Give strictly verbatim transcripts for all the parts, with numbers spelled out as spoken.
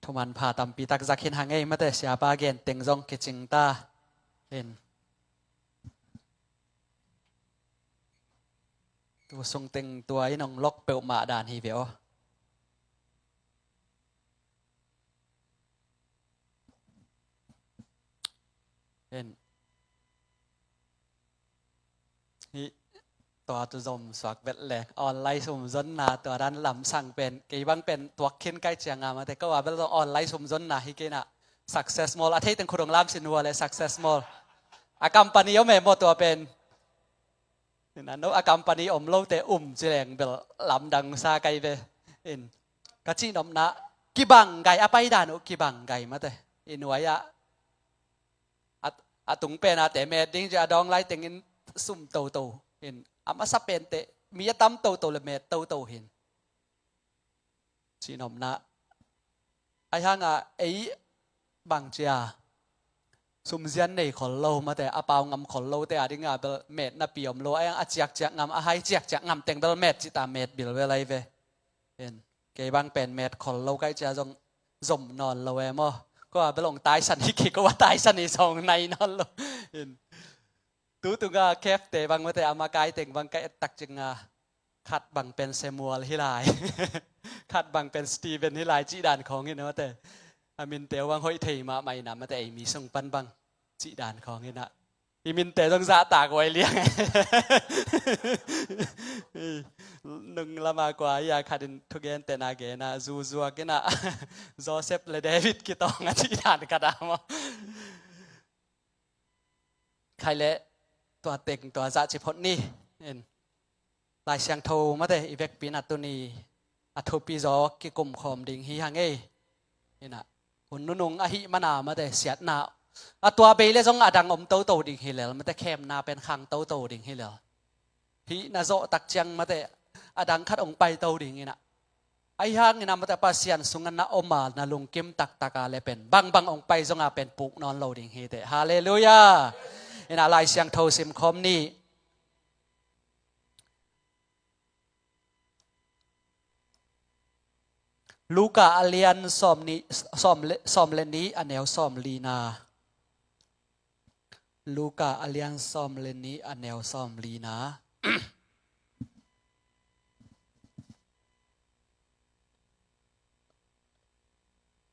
Thuman pha tampi tak zak hin hang ei mate, siapa gen teng zong kicing ta. In. Tu sung teng tua in hong lok peuhmah dan hi ve aw. In. Hih tua tu zom suak vet le online sum zonna tua dan lamsang pen kei bang pen tuak khin kai cianga mate, ko a bel zong online sum zonna hi kei na. Success mall a thei teng khudong lam sin hua le success mall. A company om e maw tua pen. Ina no a company om lote um ci leng bel lamdang sa kai ve. In. Ka cihnopna kibang gai a paidan uh kibang gai mate. In uai ah a, a tung pen a te met ding ci a dawng lai tengin sum toto hin. A masa pen te mi a tam toto le met toto hin. Cihnopna. Ai hanga ei bang cia. Sumzian nei khol lo mate a pau ngam khol lo te a dinga bel met na pi om lo. Ai hang a ciakciak ngam a hai ciakciak ngam teng bel met cita met bil ve lai ve. Hin. Kei bang pen met khol lo kai cia zong zom nawn lo e maw. Ko a bel ong taisan hi kei ko a taisan hi zong nai nawn lo. Hin. Tu tunga kefte bang mate a makai teng bang ka et tak cinga khat bang pen Samuel hi lai. Khat bang pen Stephen hi lai cih dan khawng hin mate. A minte bang hoih thei mahmah ina mate ei mi sung pan bang cih dan khawng ina. I minte zong zahtak uai liang. Nung lama kua ia khatin thugen tena gena zuzuak ina Joseph le David kitawng a cih dan khat a maw. Khai le tua teng tua zah ci phot ni. In. Lai Siangtho mate i vekpi na tuni a thupi zaw kikum khawm ding hi hang ei. Ina hun nunung ahi mana mate siatna a tua bei le zong a dang om toto ding hi lel mate khemna pen khang toto ding hi lel. Hih na zawh tak ciang mate a dang khat ong pai to ding ina. Ahi hang ina mate Pasian sunga na om a na lungkim taktak a le pen bangbang ong pai zonga pen puk nawn lo ding hi te. Halleluiah. Ina Lai Siangtho sim khawm ni. Luka a lian sawm ni, sawm le, sawm le ni a neu sawm lina. Luka a lian sawm le ni a neu sawm lina.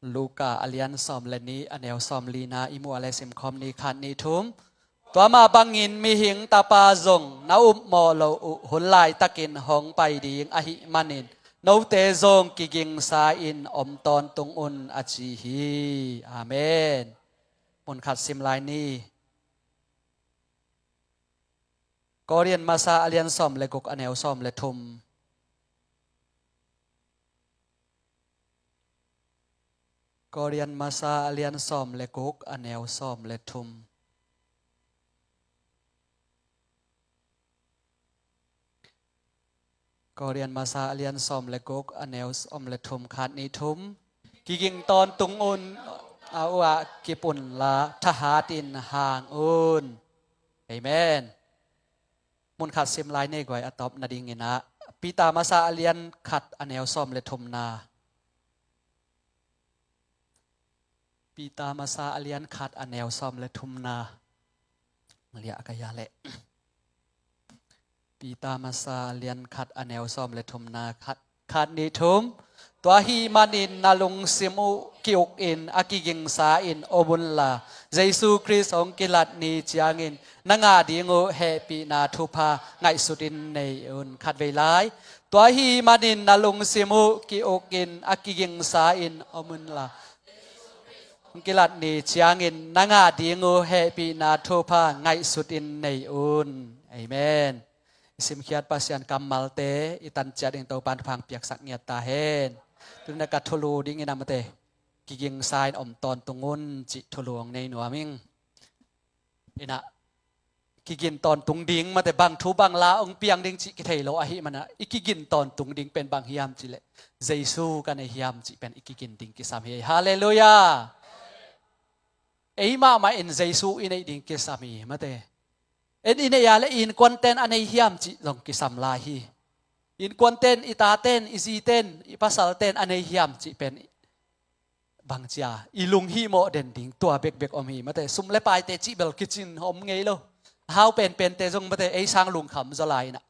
Luka a lian sawm le ni a neu sawm lina i muh a le simkhawm ni khat ni thum. Tua mah bangin mihing tapa zong na upmawh loh uh hun laitakin hong pai ding ahih manin note zong kigingsa in om tawntung un a ci hi. Amen. Mun khat sim lai ni. Korin masa a lian sawm le guk a neu sawm le thum. Korin masa a lian sawm le guk a neu sawm le thum. Korin masa a lian sawm le guk a neu sawm le thum khat ni thum. Kiging tawntung un a uah kip unla thahatin hang un. Amen. Mun khat sim lai nei guai a tawp nadingin ah Peter masa a lian khat a neu sawm le thumna. Peter masa a lian khat a neu sawm le thumna. Liah ka ya leh. Peter masa a lian khat a neu sawm le thumna khat, khat ni thum. Tua ahih manin na lungsim uh ki-uk in a kigingsa in om unla Jesu Khrist hong kilat ni ciangin na ngah ding uh hehpihna thupha ngaihsut in nei un. Khat vei lai. Tua ahih manin na lungsim uh ki-uk in a kigingsa in om unla hong kilat ni ciangin na ngah ding uh hehpihna thupha ngaihsut in nei un. Amen. I simkhiat Pasian kammalte i tanciat ding Topan thupha hong piaksak ngiat ta hen. Tuni-in ka thulu dingin a mate kigingsa in om tawntung un cih thulu hong nei nuam ing. Ina kigin tawntung ding mate bang thu bang la hong piang ding cih kithei lo ahih mana i kigin tawntung ding pen bang hiam cih leh Jesu ka nei hiam cih pen i kigin ding kisam hi. Halleluiah. Ei mahmah in Jesu i neih ding kisam hi mate. En i neih a le i innkuanten a nei hiam cih zong kisam lai hi. Innkuanten, i taten, i ziten, i pasalten a nei hiam cih pen bangcia i lunghimawh den ding tua bekbek om hi. Mate sum le paite cih bel kicin om ngei lo. A hau penpente zong mate ei sang lungkham zaw lai inah.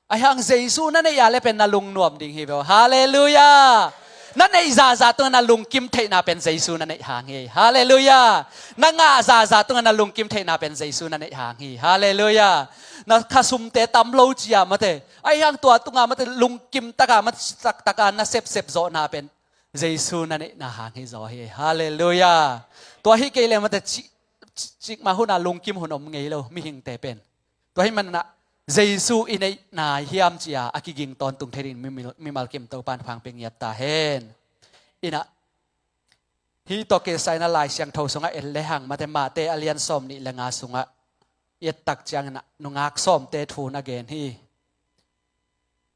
Ahi hang Jesu na neih a le pen na lungnuam ding hi ve aw. Halleluiah. Na neih zahzah tungah na lungkim theihna pen Jesu na neih hang hi. Halleluiah. Na ngah zahzah tungah na lungkim theihna pen Jesu na neih hang hi. Halleluiah. Na khasumte tam lo cia mate, ahi hang tua tungah mate lungkim taka mate taktak a na sepsep zawhna pen Jesu na neihna hang hi zaw hi. Halleluiah. Tua hi kei le mate cih, cih, cikmah hunah lungkim hun om ngei lo mihingte pen. Tua hi manah Jesu i neihna hiam cia a kiging tawntung thei ding mimal, mimal kim Topan pangpek ngiat ta hen. Inah hih tawh kisai na Lai Siangtho sungah et le hang mate Mate a lian sawm nih le nga sungah i et tak cianginah nungak sawmte thu na gen hi.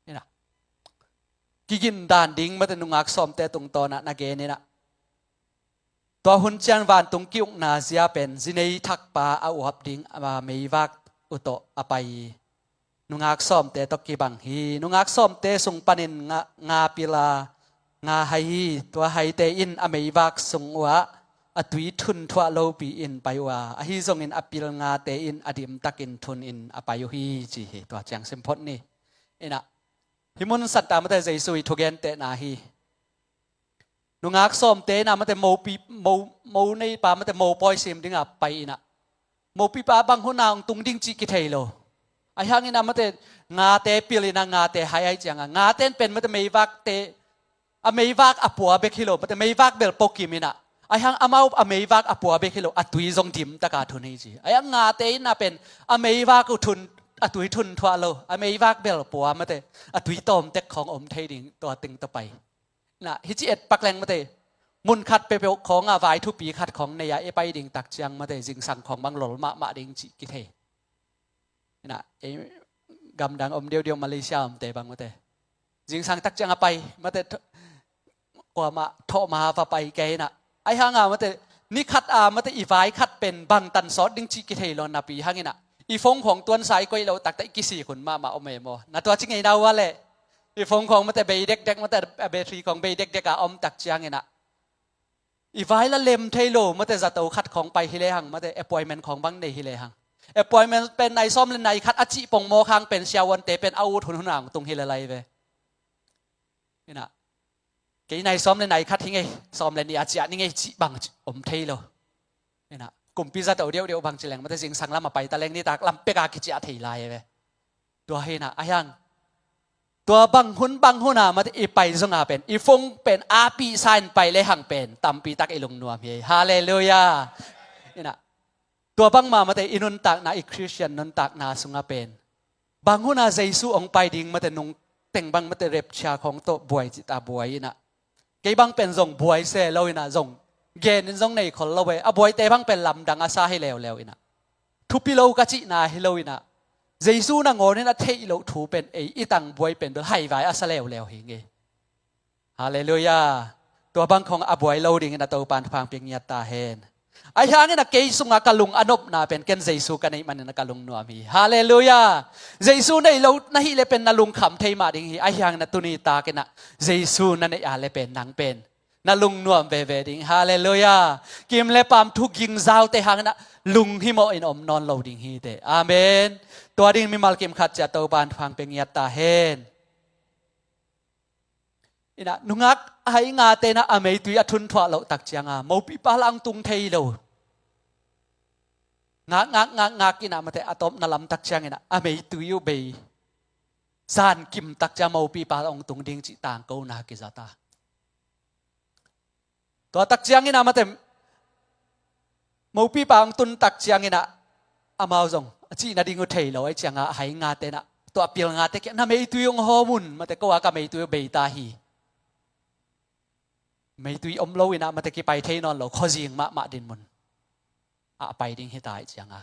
Inah kigin dan ding mate nungak sawmte tungtawnah na gen inah tua hun ciang vantung ki-ukna zia pen zinei thakpa a uap ding a meivak uh tawh a pai hi. Nungak sawmte tawh kibang hi. Nungak sawmte sung panin nga, nga pil a nga hai hi. Tua haite in a meivak sung uhah a tui thunthuah lopi in pai uh a, ahi zongin a pil ngate in a dimtakin thun in a pai uh hi ci hi. Tua ciang simphot ni. Inah hih mun santa mate Jesu i thugentehna hi. Nungak sawmte inah mate mopi, mo, mo neipa mate mopawi sim dingah pai inah mopipa bang hunah hong tung ding cih kithei lo. Ahi hang inah mate ngate pil inah ngate hai ai cianga ngate in pen mate meivakte a meivak a pua bek hi lo mate meivak bel pokim inah ahi hang amau a meivak a pua bek hi lo a tui zong dimtaka thun hi ci. Ahi hang ngate inah pen a meivak uh thun a tui thunthuah lo a meivak bel pua mate a tui tawmtek khawng om thei ding tua teng tawh pai. Inah hih ci et pak leng mate mun khat peuhpeuh khawngah vai thupi khat khawng nei-ah i pai ding tak ciang mate zingsang khawng bang lol mahmah ding cih kithei. Inah ei gamdang om deuhdeuh Malaysia omte bang mate zingsang tak ciang a pai mate kuamah thawhma va pai kei inah ahi hanga mate ni khat a mate i vai khat pen bang tan sawt ding cih kithei lo napi hanginah i phone khawng tuansa i koih loh taktak i kisik hun mahmah om e maw? Na tua ci ngei na uh a leh i phone khawng mate bei dekdek mate a battery khawng bei dekdek a om tak cianginah i vai la lem thei lo mate zato khat khawng pai hi le hang mate appointment khawng bang nei hi le hang appointment pen nai sawm le nai khat a cih pongmawk hang pen siavuante pen a ut hun hunah hong tung hi le lai ve. Inah kei nai sawm le nai khat hi ngei sawm le nih a ciah ni ngei cih bang om thei lo. Inah kumpi zato deuhdeuh bang ci leng mate zingsang lam a pai ta leng nitak lam peka kiciah thei lai ve. Tua hi inah ahi hang tua bang hun bang huna mate i pai zonga pen i phone pen api sa in pai le hang pen tampi tak i lungnuam hi. Halleluiah. Inah tua bangma mate i nuntakna i Khristian nuntakna sunga pen bang huna Jesu hong pai ding mate nung teng bang mate rapture khawng tawh buai cita buai inah kei bang pen zong buai se lo inah zong genin zong nei khol lo e a buaite bang pen lamdang a sa hi leuleu inah thupi lo ka cihna hi lo inah Jesu nangawnin a theih loh thu pen ei i tangbuai pen bel haivai a sa leuleu hi ngei. Halleluiah. Tua bang khawng a buai lo dingin a Topan pangpek ngiat ta hen. Ahi hangin a kei sunga ka lung a nopna pen ken Jesu ka neih manin a ka lungnuam hi. Halleluiah. Jesu nei lo na hih le pen na lungkham thei mah ding hi. Ahi hangin a tuni takin a Jesu na neih a le pen nang pen na lungnuam veve ding. Halleluiah. Kim le pam thu gingzaute hangin a lunghimawh in om nawn lo ding hi te. Amen. Tua ding mimal kim khat cia Topan pangpek ngiat ta hen. Inah nungak a hai ngate inah a meitui a thunthuah loh tak cianga mopipa la hong tung thei lo. Ngak ngak ngak ngak inah mate a tawpna lam tak cianginah a meitui uh bei zan kim tak cia mopipa la hong tung ding cih tangkona kizata. Tua tak cianginah mate mopipa hong tun tak cianginah amau zong a cih nading uh thei lo ahi cianga a hai ngate inah tua a pil ngate kia na meitui hong hawm un mate ko a ka meitui uh bei ta hi. Meitui om lo inah mate kipai thei nawn lo khuazing mahmah dinmun a pai ding hi ta ahi cianga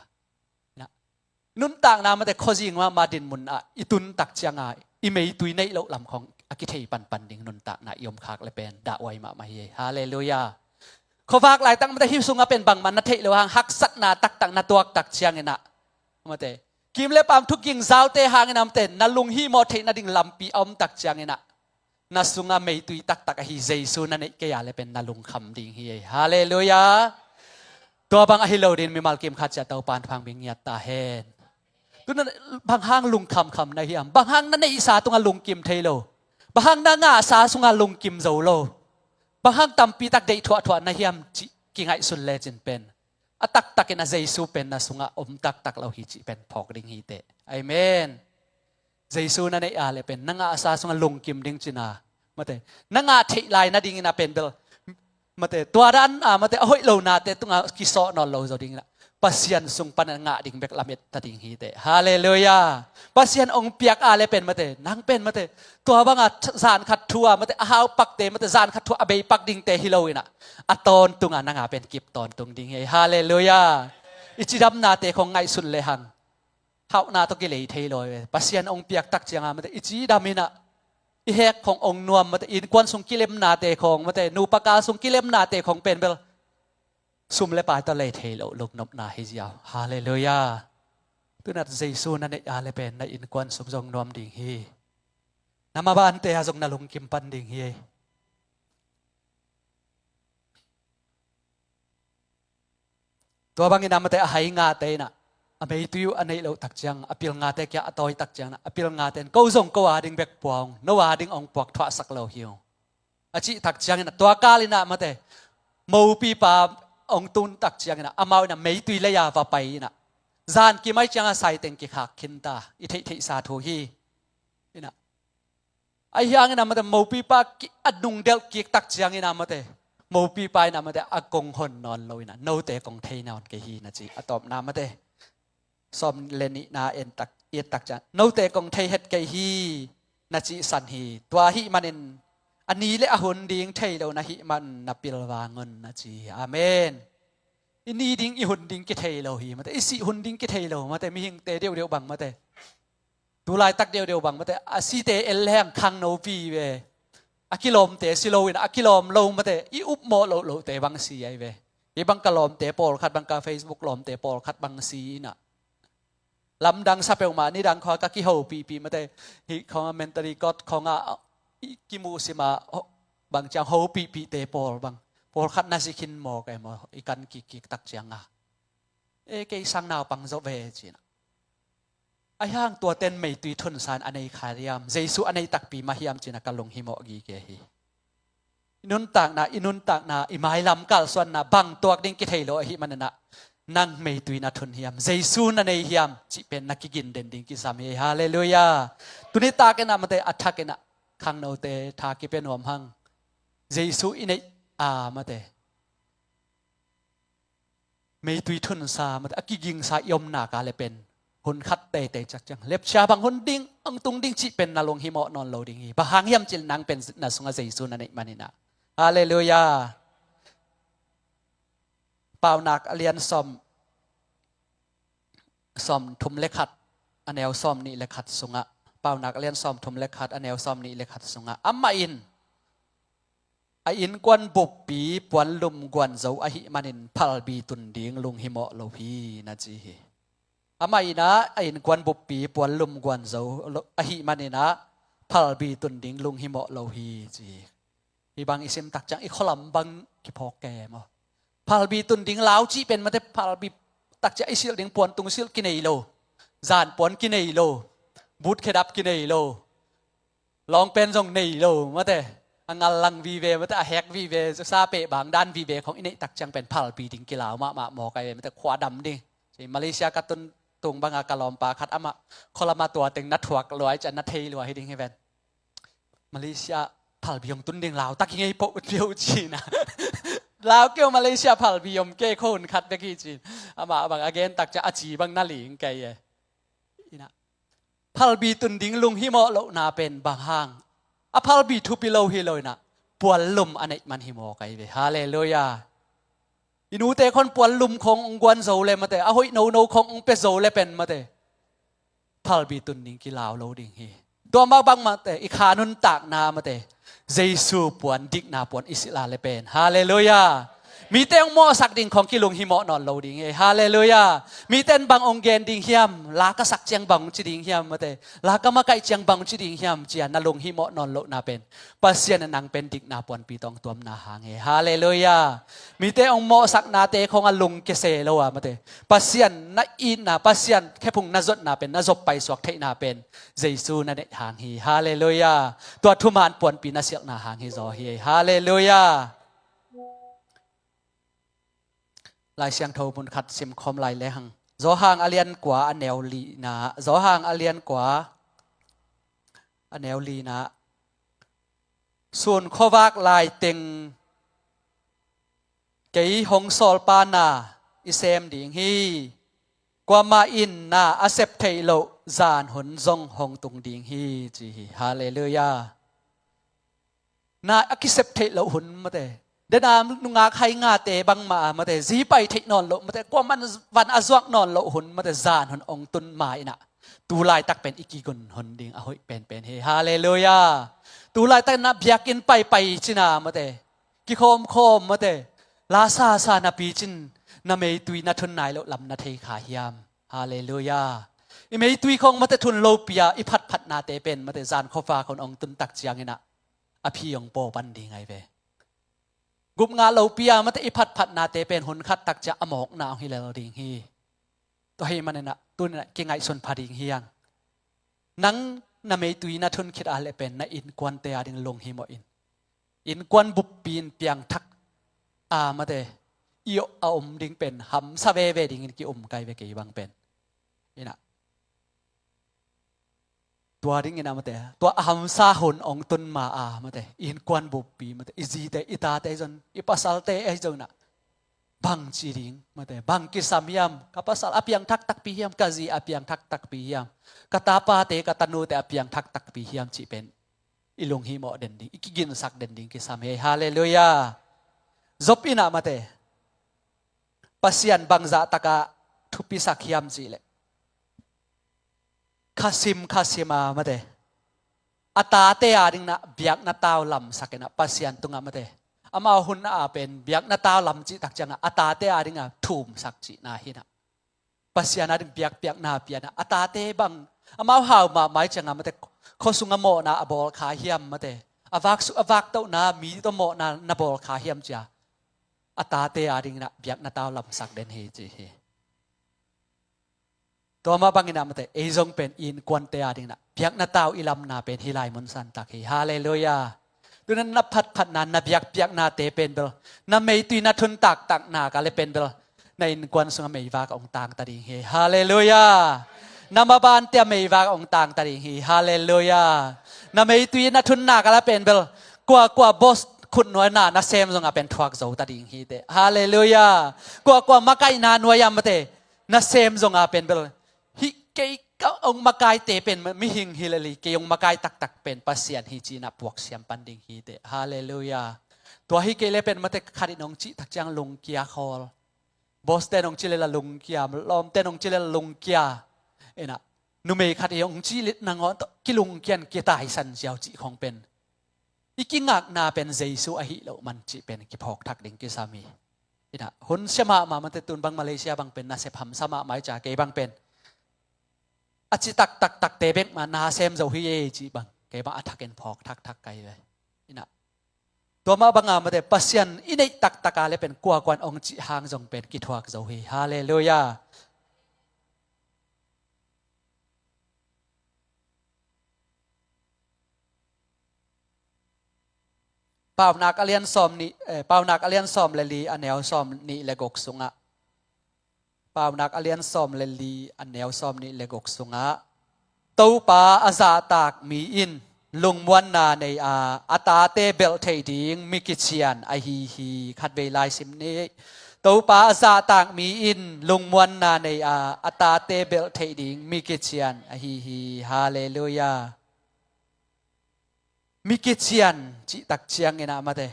nuntakna mate khuazing mahmah dinmun ah i tun tak cianga i meitui neih loh lam khawng a kithei panpan ding nuntakna i om khak le pen dahhuai mahmah hi. Halleluiah. Khuavak laitak mate hih sunga pen bangmah na theih loh hang haksatna taktak na tuak tak cianginah mate kim le pam thu gingzaute hanginah mate na lunghimawh theih nading lampi a om tak cianginah na sungah meitui taktak ahi Jesu na neih kei a le pen na lungkham ding hi. Halleluiah. Tua bang ahi lo dingin mimal kim khat ciat Topan thupha hong pia ngiat ta hen. Tu na bang hang lungkhamkham na hiam? Bang hang na neihsa tungah lungkim thei lo? Bang hang na ngahsa sungah lungkim zo lo? Bang hang tampi tak deih thuahthuah na hiam cih kingaihsun lecin pen a taktakin a Jesu pen na sungah om taktak lo hi cih pen phawk ding hi teh. Amen. Jesu na neih a le pen na ngahsa sungah lungkim ding cina, mate, na ngah theih lai nadingin a pen bel, mate, tua dan a, mate, a hoih lo nate tungah kisawh nawn lo zo dingin a Pasian sung pan a ngah ding bek lamet ta ding hi teh. Halleluiah. Pasian ong piak a le pen, mate, nang pen, mate, tua banga th- zan khat thu a, mate, a haupakte, mate, zan khat thu a beipak dingte hi lo in a, a tawntunga nang a pen kip tawntung ding hi. Halleluiah. I cidamnate khong ngaihsun le hang hauhna tawh kilei thei lo ve. Pasian ong piak tak cianga, mate, i cidam in a, i hek khong ong nuam, mate, innkuan sung kilemnate khong, mate, nupa kal sung kilemnate khong pen bel sum le pai tawh lei thei lo lungnopna hi ziau. Halleluiah. Tunat Jesu na neih a le pen na innkuan sung zong nuam ding hi. Na mabante a zong na lungkim pan ding hi. Tua bangin a, mate, a hai ngate in a, a meitui uh a neih loh tak ciang, a pil ngate kia a tawi tak ciang in a, a pil ngate in ko zong ko a ding bek pua ung, no a ding ong puak thuahsak lo hi ung, a cih tak ciangin a, tua kal in a, mate, mopipa ong tun tak ciangin a, amau in a meitui lei a va pai in a, zan kimai cianga saiteng kikhak khin ta, i theihtheihsa thu hi. In a, ahi hangin a, mate, mopipa ki- a nungdelh kik tak ciangin a, mate, mopipa in a, mate, a kong hon nawn lo in a, note kong thei nawn kei hi na ci. A tawpna, mate, sawm le nihna en tak, i et tak ciang, note kong thei het kei hi na cihsan hi. Tua ahih manin a ni le a hun ding thei lo na hih man na pilvang un na ci hi. Amen. I ni ding i hun ding kithei lo hi, mate, i sih hun ding kithei lo, mate, mihingte deuhdeuh bang, mate, tu laitak deuhdeuh bang, mate, a site el leng khangno vive. A kilawmte si lo in a kilawm lo, mate, i upmawh lohlohte bang si ahi ve. Hih bang ka lawmte pawlkhat bang, ka Facebook lawmte pawlkhat bang si in a, lamdang sa peuhmah, nidang khawng ka kihopihpih, mate, hih khawng a mentally court khawng a i kimuhsim a, bang ciang hopihpihte pawl bang, pawlkhat na si khin maw, kei maw, i kan kikkik tak cianga, e, kei sang naupang zawh ve ci in a. Ahi hang tuaten meitui thunsa in a nei kha hiam, Jesu a nei takpi mah hiam ci in a ka lunghimawh gige hi. I nuntakna, i nuntakna, i mailam kalsuanna bang tuak ding kithei lo ahih manin a, nang meitui na thun hiam, Jesu na nei hiam cih pen na kiginden ding kisam hi. Halleluiah. Tuni takin a, mate, a thakin a, khangnote tha kipia nuam hang. Jesu i neih a, mate, meitui thunsa, mate, a kigingsa i omna ka le pen, hun khat teitei cak ciang lepcia bang hun ding ong tung ding cih pen na lunghimawh nawn lo ding hi. Bang hang hiam cih leh nang pen na sungah Jesu na neih manin a. Halleluiah. Paunak a lian sawm, sawm thum le khat, a neu sawm nih le khat sungah, Paunak a lian sawm thum le khat, a neu sawm nih le khat sungah, amah in a innkuan buppi puanlum guanzo ahih manin phalbi tun ding lunghimawh lo hi na ci hi. Amah in a, a innkuan buppi puanlum guanzo lo ahih manin a, phalbi tun ding lunghimawh lo hi ci hi. Hih bang i sim tak ciang i khualam bang kiphawk ke maw? Phalbi tun ding lau cih pen, mate, phalbi tak ciang i silh ding puantung silh kinei lo, zan puan kinei lo, but khedap kinei lo, lawng pen zong nei lo, mate, a ngal lang vive, mate, a hek vive, sa peh bang dan vive khong i neih tak ciang pen phalbi ding kilau mahmah maw, kai ve, mate, khua dam ding. Ci, Malaysia ka tun tung banga ka lawmpa khat amah khualama tua teng na thuak lua ahih ciang na thei lua hi ding hi ven. Malaysia phalbi hong tun ding lau tak hi ngei poh pio ci in a. Lau kei uh, Malaysia phalbi om kei, khuahun khat bek hi ci in. Amah bang a gen tak ciang a ci bang na ling kei e. In a, phalbi tun ding lunghimawh lohna pen bang hang? A phalbi thupi lo hi lo in a, puanlum a neih man hi maw, kai ve. Halleluiah. I nute khong puanlum khong ong guan zo le, mate, a hoih nono khong ong pia zo le pen, mate, phalbi tun ding kilau lo ding hi. Tua mah bang, mate, i kha nuntakna, mate, Jesu puan, dikna puan i silh a le pen, halleluiah, Mite hong mawhsak ding khawng kilunghimawh nawn lo ding hi. Halleluiah. Mite in bang hong gen ding hiam, la ka sak ciang bang hong ci ding hiam, mate, la ka makaih ciang bang hong ci ding hiam, ci-a na lunghimawh nawn lohna pen Pasian in nang pen dikna puanpi tawh hong tuamna hang hi. Halleluiah. Mite hong mawhsaknate khawng a lungkia se lo a, mate, Pasian na itna, Pasian khephung na zotna pen, na zop paisuak theihna pen Jesu na neih hang hi. Halleluiah. Tua thuman puanpi na sialhna hang hi zaw hi. Halleluiah. Lai Siangtho mun khat simkhawm lai lehang, Johan a lian kua a neu lina, Johan a lian kua a neu lina, sun khuavak laiteng kei hong sawlpa na i sem ding hi. Kuamah in na a sep theih loh zan hun zong hong tung ding hi, ci hi. Halleluiah. Na a kisep theih loh hun, mate, dena nungak hai ngate bangmah a, mate, zi pai theih nawn loh, mate, kuaman van a zuak nawn loh hun, mate, zan hun hong tun ma inah, tu laitak pen i kigun hun ding a hoih penpen hi. Halleluiah. Tu laitak inah biakinn paipai cina, mate, kikhawmkhawm, mate, la sasa napi cin na meitui na thun nai loh lam na thei kha hiam? Halleluiah. I meitui khawng, mate, thun lopi a i phatphatnate pen, mate, zan khuavak hun hong tun tak ciang inah a phi hong paw pan ding ahi ve. Gup ngah lopi a, mate, i phatphatnate pen hun khat tak ciang a mawkna hong hi lel ding hi. Tua ahih man inah tuni inah kingaihsun pha ding hi hang. Nang na meitui na thun khit a leh pen na innkuante a ding lunghimawh in, innkuan buppi in piangthak a, mate, i a om ding pen hamsa veve dingin ki-um kai ve kei bang pen. Inah tua ding inah, mate, tua a hamsa hun hong tun ma a, mate, innkuan buppi, mate, i zite, i tate zong, i pasalte ahi zong inah, bang ci ding, mate, bang kisam hiam? Ka pasal a piangthak takpi hiam? Ka zi a piangthak takpi hiam? Ka tapate, ka tanute a piangthak takpi hiam? Cih pen i lunghimawh den ding, i kiginsak den ding kisam hi. Halleluiah. Job inah, mate, Pasian bangzah takah thupisak hiam cih leh, khasim khasim a, mate, a tate a ding inah biakna tau lamsak inah Pasian tungah, mate, amau hun a pen biakna tau lam cih tak ciangah a tate a ding a thumsak cihna hi inah, Pasian a ding biakpiakna pia inah, a tate bang amau hau mahmah ciangah, mate, khuasung a mawhna a bawl kha hiam, mate, a vak su-, a vaktohna mi tawh mawhna na bawl kha hiam, ci-a a tate a ding inah biakna tau lamsak den hi, ci hi. Tua mah bang inah, mate, ei zong pen innkuante a ding inah biakna tau i lamna pen hih lai mun santak hi. Halleluiah. Tuni inah na phatphatna, na biakpiaknate pen bel, na meitui na thun taktakna ka leh pen bel, na innkuan sungah meivak hong tangta ding hi. Halleluiah. Na mabante ah meivak hong tangta ding hi. Halleluiah. Na meitui na thunna ka leh pen bel, kuakua boss khutnuai na, na sem zongah pen thuak zota ding hi teh. Halleluiah. Kuakua makaihna nuai-ah, mate, na sem zongah pen bel, hih kei ka hong makaite pen mihing hi lel hi, kei hong makai taktak pen Pasian hi, ci-in ah puak siam pan ding hi teh. Halleluiah. Tua hi kei leh pen, mate, khat in hong cih tak ciang lungkia khawl. Boss ten hong cih leh la lungkia, lawmten hong cih leh la lungkia. Inah, numei khat in hong cih leh nangawn tawh kilungkia in kitaisan ziau cih khawng pen, i kingakna pen Jesu ahih loh man cih pen kiphawk thak ding kisam hi. Inah, hun sia mahmah, mate, tun bang Malaysia bang pen nasep hamsa mahmah hi, ci-a kei bang pen a ci taktak takte bek mah na sem zo hi ei cih bang kei bang a thakin phawk thakthak ka hi ve. Inah, tua mah banga, mate, Pasian i neih taktak a leh pen kuakua in hong cih hang zong pen kithuak zo hi. Halleluiah. Paunak a lian sawm nih, eh, Paunak a lian sawm le li, a neu sawm nih le guk sungah. Paunak a lian sawm le li, a neu sawm nih le guk sungah, Topa a zahtak mi in lungmuanna nei a, a tate belh theih ding mi kician ahi hi. Khatvei lai sim ni. Topa a zahtak mi in lungmuanna nei a, a tate belh theih ding mi kician ahi hi. Halleluiah. Mi kician cih tak ciangin ah, mate,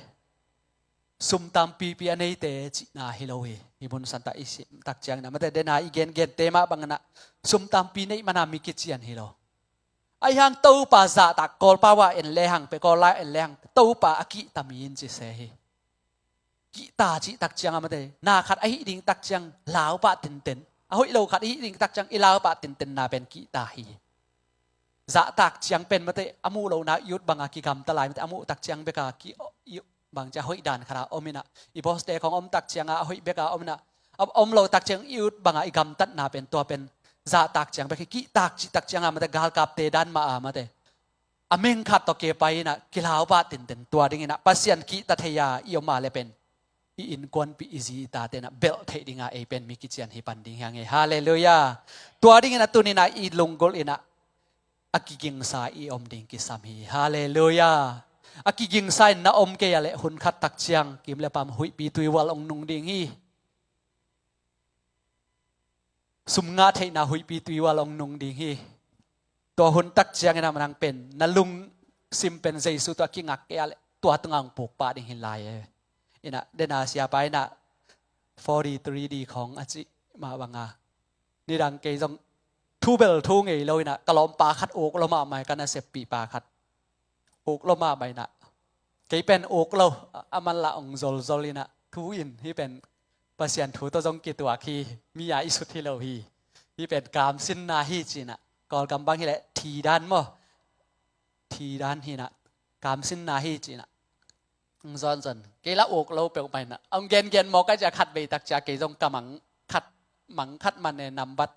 sum tampipi a neite cihna hi lo hi. Hih mun santa i sim tak ciangin ah, mate, dena i gengente mah bangin ah sum tampi neih mana mi kician hi lo. Ahi hang Topa zahtak, Kawlpau ah en lehang, peh Kawl lai en lehang, Topa a kihta mi in ci se hi. kihta cih tak ciang a mate, na khat ahih ding tak ciang lau pah tenten, a hoih lo khat ahih ding tak ciang i lau pah tentenna pen kihta hi. Zahtak ciang pen mate, a muh lohna i ut banga kigamta lai mate, a muh tak ciang beka ki i bang cia hoih dan khat a om inah, i boss te khong om tak cianga a hoih beka om inah, a om lo tak ciang i ut banga i gamtatna pen tua pen zahtak ciang bek hi. Kihtak cih tak cianga mate, galkapte dan mah a mate, a meng khat tawh kipai inah kilau pah tenten, tua ding inah Pasian kihta thei a i om a le pen i innkuanpih i zi i tate inah belh theih dinga ei pen mi kician hi pan ding hi hang e. Halleluiah. Tua ding inah tuni inah i lunggulh inah a kigingsa i om ding kisam hi. Halleluiah. A kigingsa in na om kei a leh hun khat tak ciang kim le pam huihpi tuihual ong nung ding hi. Sum ngah theihna huihpi tuihual ong nung ding hi. Tua hun tak ciang inah manang pen na lungsim pen Jesu tua kingak kei a leh tua tunga ong puk pah ding hi lai e. Inah dena siapa inah forty three D khong a cih mah banga, nidang kei zong thu bel thu ngei lo inah ka lawmpa khat uk lo mahmah, ka naseppihpa khat uk lo mahmah inah, kei pen uk lo, a man lah ong zolzol inah thu in, hih pen Pasian thu tawh zong kituak hi, mi a i sut hi lo hi. Hih pen kamsinna hi ci inah, Kawlgam bang hileh thi dan maw, thi dan hi inah, kamsinna hi ci inah. Zonzon kei la uk lo peuhmah inah ong gengen mawk a cia, khat vei tak cia kei zong ka mang khat, mang khat man e nambat,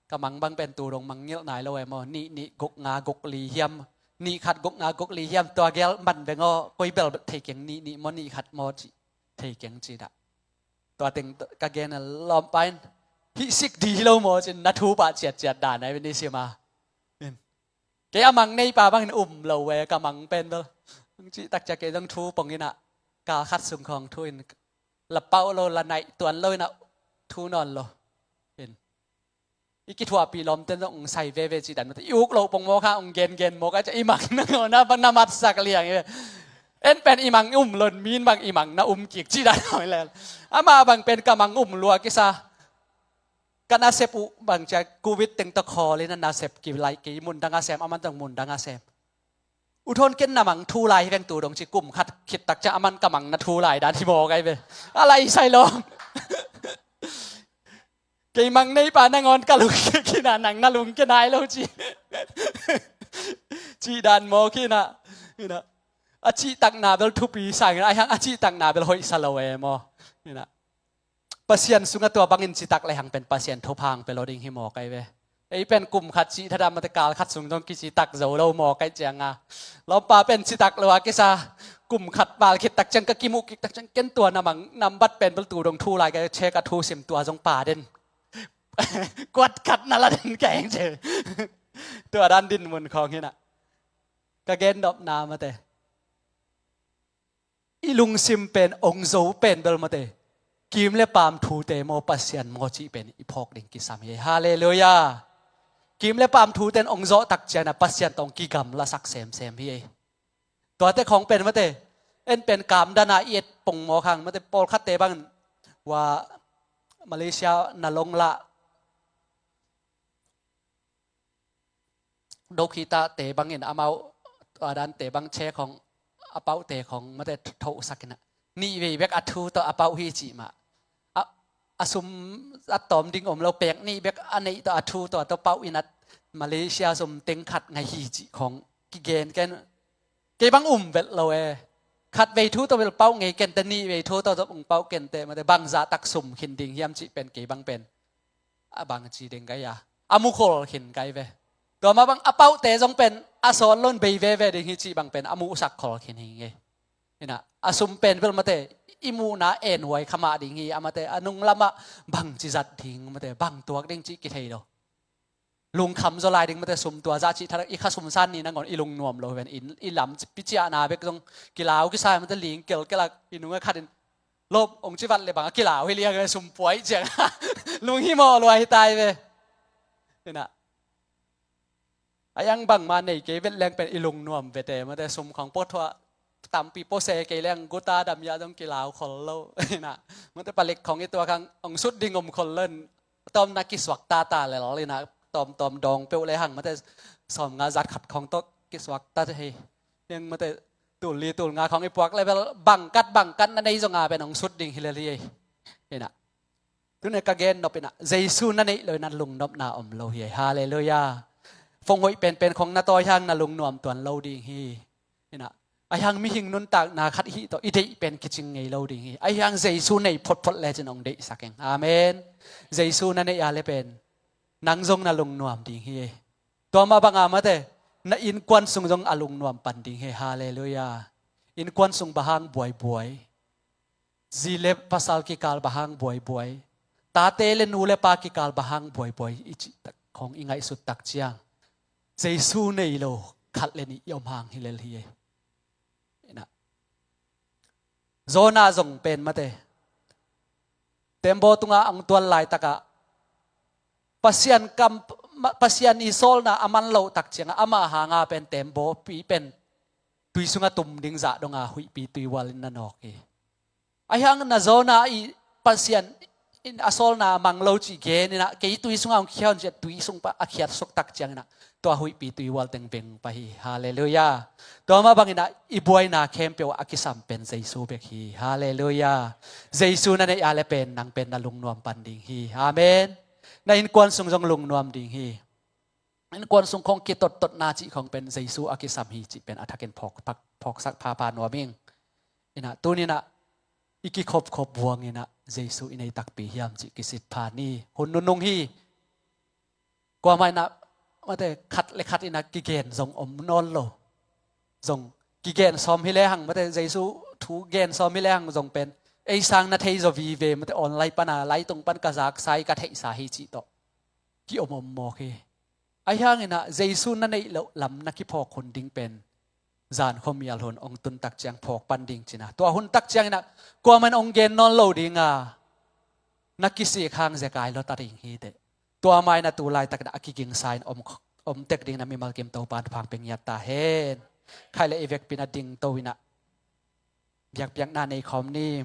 ka mang bang pen tu dong mangngilh nai lo e maw, nih nih guk nga guk li hiam, nih khat guk nga guk li hiam, tua gel man veng aw, koi bel thei keng, nih nih maw nih khat maw cih thei keng ci dah. Tua teng ka gen a lawmpa in hih sik di hi lo maw cin na thu pah ciatciat dan ai ni sima. Kei a mang neipa bangin um lo ve, ka mang pen bel. Cih tak cia kei zong thu pong inah, kal khat sung khawng thu in, la pauh lo, la naih tuan lo inah thu nawn lo. In, i kithuahpih lawmten zong ong sai veve cih dan mate, i uk lo pong mawk a, ong gengen mawk a cia, i mang nangawn a bang na matsak liang i ve. En pen i mang um lon, min bang i mang na um kik cih dan hoi lel. Amah bang pen ka mang um lua kisa. Ka nasep uh bang cia covid teng tawh khawl in a nasep kilaih kei, mundang a sem, aman zong mundang a sem. U Thawn, ken na mang thu lai hi veng tu dong ci, kum khat khit tak cia aman ka mang na thu lai dan hi mawk ai ve. A lai sai lawm. Kei mang neipa nangawn ka lungkia khin a, nang na lungkia nai lo ci. Cih dan mawk hi inah. Inah, a cihtakna bel thupi sang inah, ai hang a cihtakna bel hoihsa lo e maw. Inah Pasian sungah tua bangin citak le hang pen Pasian thupha ong pia lo ding hi mawk ai ve. Ei pen kum khat cih thadah mate, kal khat sung zong kicitak zo lo mawk ai cianga, lawmpa pen citak lo a kisa, kum khat val khit tak ciang ka kimuh kik tak ciang ken tua na mang nambat pen bel tu dong thu lai ka, check a thu sim tua zong pa den. Kuat khat na la den ka eng ce. Tua dan dinmun khawng hi inah ka gen nopna mate, i lungsim pen ong zo pen bel mate, kim le pam thute maw, Pasian maw cih pen i phawk ding kisam hi. Halleluiah. Kim le pam thuten ong zawh tak ciang a Pasian tawh ong kigamlasak semsem hi. Tuate khawng pen mate, en pen kamdan a i et pong mawk hang mate, pawlkhatte bangin, wa, Malaysia na long lah, Dokhitate bangin amau, a dante bang che khong, a pauhte khong mate thohsak inah, nih vei bek a thu tawh a pauh hi cih mah. A, a sum a tawm ding om lo, pek nih bek a neih tawh a thu tawh a tawh pauh inah, Malaysia sum teng khat ngei hi cih khong kigen ken. Kei bang um vet lo e. Khat vei thu tawh bel pauh ngei kente, nih vei thu tawh zong ong pauh kente mate, bang zahtak sum khin ding hiam cih pen kei bang pen a bang ci ding kai a, a mukhol khin kai ve. Tua mah bang a pauhte zong pen a sawt lo in bei veve ding hi cih bang pen a muhsak khol khin hi ngei. Inah, a sum pen bel mate, i muhna enhuai kha mah ding hi, a mate, a nung lamah bang ci zat ding mate, bang tuak ding cih kithei lo. Lungkham zaw lai ding mate, sum tua zah cih thadah i kha sum san ni nangawn i lungnuam lo ven, i lam pi ciahna bek zong kilau kisa mate, ling kelkel a i nung a khat in lop ong ci vat le bang a kilau hi liang ve, sum puai ciang lunghimawh lua hi tai ve. Inah, a yang bangmah nei kei vet leng pen i lungnuam vete mate, sum khong pawthuah tampi pawse kei leng guta dam iah zong kilau khol lo. Inah, mate, palik khong i tuak hang ong sut ding om khol lo in, tawmna kisuak tata lel inah, tawmtawm dawng peuh le hang mate, sawmnga zat khat khong tawh kisuak ta hi. Yang mate, Tul li tul nga khawng i puak level bangkat bangkat na nei zong a pen hong sut ding hi lel hi ei. Inah. Tuni ka gen nop inah Jesu na neih lo inah lungnopna om lo hi ei. Halleluiah. Phone hoih penpen khawng na tawi hang na lungnuam tuan lo ding hi. Inah. Ahi hang mihing nuntakna khat hih tawh i deih pen kicing ngei lo ding hi. Ahi hang Jesu nei photphot lecin hong deihsak eng. Amen. Jesu na neih a le pen nang zong na lungnuam ding hi ei. Tua mah banga mate na innkuan sung zong a lungnuam pan ding hi. Halleluiah. Innkuan sung bang hang buaibuai, zi le pasal kikal bang hang buaibuai, tate le nu le pa kikal bang hang buaibuai i cih tak khawng i ngaihsut tak ciang Jesu nei lo khat le nih i om hang hi lel hi ei. Inah. Jonah zong pen mate tembaw tunga hong tuan laitakah Pasian kam, Pasian i sawlna a man loh tak ciangah ama hanga pen tembaw pi pen tui sungah tum ding zah donga huihpi tuihual in na nawk hi. Ahi hang na Jonah i Pasian in a sawlna mang lo cih gen inah kei tui sungah hong khiat un ciah tui sung pan a khiat suk tak ciang inah tua huihpi tuihual teng veng pah hi. Halleluiah. Tua mah bang inah i buaina khempeuh a kisam pen Jesu bek hi. Halleluiah. Jesu na neih a le pen nang pen na lungnuam pan ding hi. Amen. Na innkuan sung zong lungnuam ding hi. Innkuan sung khawng kitottotna cih khawng pen Jesu a kisam hi cih pen a thakin phawk, phawk, phawksak phapha nuam ing. Inah tuni inah i kikhopkhop buang inah Jesu i nei takpi hiam cih kisit pha ni. Hun nunung hi. Kuamah inah mate khat le khat inah kigen zong om nawn lo. Zong kigen sawm hi lehang mate Jesu thu gen sawm hi lehang zong pen ei sang na thei zaw vive mate online pana laitung pan ka zaksa hi ka theihsa hi cih tawh ki om om mawk hi. Ahi hang inah Jesu na neih loh lam na kiphawk hun ding pen zan khuamial hun hong tun tak ciang phawk pan ding cina. Tua hun tak ciang inah kuamah in hong gen nawn lo dinga na kisik hang zekai lawta ding hi teh. Tua mah inah tu laitak inah a kigingsa in om, om tek ding na mimal kim Topan thupha pia ngiat ta hen. Khai le i vekpi inah dingto inah biakpiakna nei khawm ni.